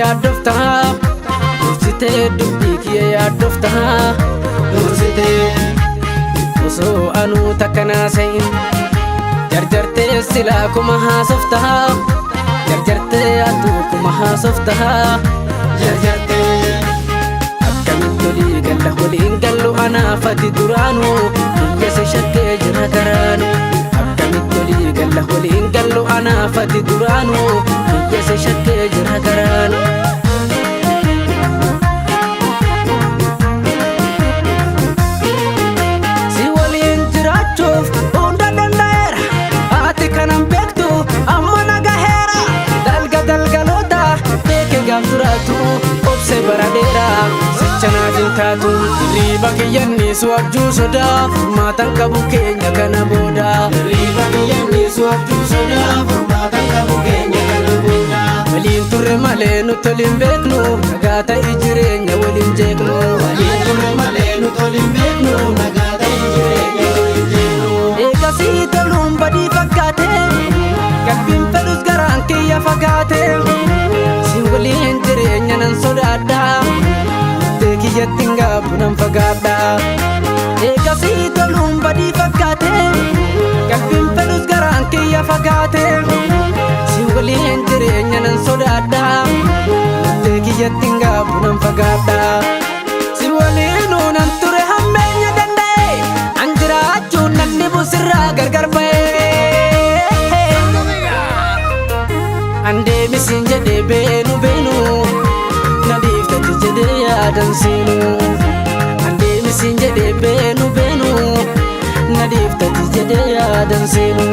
yaaddoftaa, dursitee dubbii kiyya yaaddoftaa, dursitee osoo anuu takka naasa'in jarjartee silaa kuma haasoftaa, jarjartee atuu kuma haasoftaa, jarjartee akkamitti olii galla waliin gallu anaafati duraanuu biyya si shakkee jira garaanu. Akkamitti olii galla waliin gallu anaafati duraanuu biyya si shakkee jira garaanu. Si waliin jiraachuuf hunda danda'eera. Ati kanan beektu amma nagaheera. Dalga dalgaloota beeke gaaf duraatu obse bara dheeraa sicha naaf hin taatu. Hirriiba kiyyanniisu abjuu sodaa furmaatan qabu keenya kana booda. Hirriiba kiyyanniisu abjuu sodaa furmaatan qabu keenya kana booda. Waliin turre malee nuti waliin beeknu, nagaa ta'e jireenya waliin jeeqnu. Waliin turre malee nuti waliin beeknu, nagaa ta'e jireenya waliin jeeqnu. Eegasii toluun badii fakkaate, qalbiin fedhus garaan kiyya fagaate. Si waliin jireenya nan sodaadha, murtee kiyyatti hin gaabbu nan fagaadha. Eegasii toluun badii fakkaate, qalbiin fedhus garaan kiyya fagaate. Si waliin jireenya nan sodaadha, murtee kiyyatti hin gaabbu nan fagaadha. Si waliinuu nan ture hammeenya danda'e, an jiraachuun nan dhibu sirraa gargar ba'e. An deebisiin jedhee beenu beenu, na dhiiftati jedhee yaadan seenu. An deebisiin jedhee beenu beenu, na dhiiftati jedhee yaadan seenu.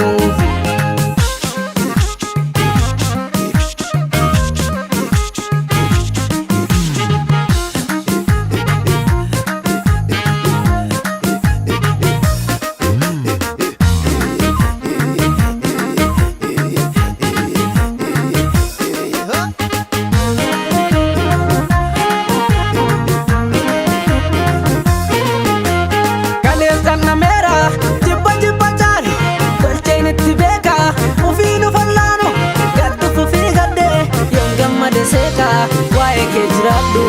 Kaleessaan nameera jibba jibba caalu tolcheen itti beeka ufii nu fallaanu gaddu fufii gaddee yoon gammade seeka waa'ee kee jiraadhu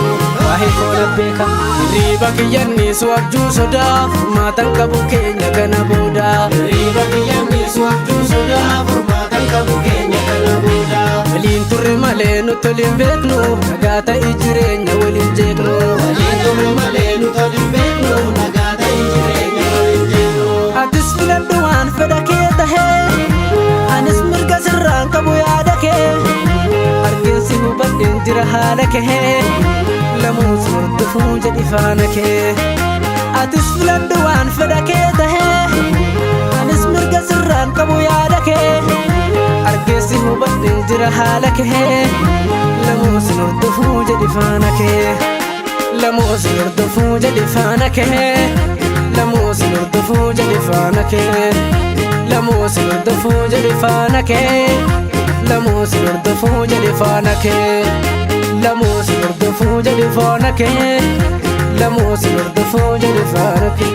waa'ee koo na beeka. Hirriiba kiyyanniisu abjuu sodaa furmaatan qabu keenya kana booda. Hirriiba kiyyanniisu abjuu sodaa furmaatan qabu keenya kana booda. Waliin turre malee nuti waliin beeknu, nagaa ta'e jireenya waliin jeeqnu. Waliin turre malee nuti waliin beeknu, nagaa ta'e jireenya waliin jeeqnu. Atis filadhu waan fedha kee tahee, anis mirga sirraan qabu yaada kee. Argeensi hubadheen jira haala kee, lamuus hordofuu jedhi faana kee. Atis filadhu waan fedha kee tahee, anis mirga sirraan qabu yaada kee. Argeessi hubadheen jira haala kee, lamuus hordofuu jedhi faana kee. Lamuus hordofuu jedhi faana kee. Lamuus hordofuu jedhi faana kee. Lamuus hordofuu jedhi faana kee. Lamuus hordofuu jedhi faana kee. Lamuus hordofuu jedhi faana kee. Lamuus hordofuu jedhi faana kee.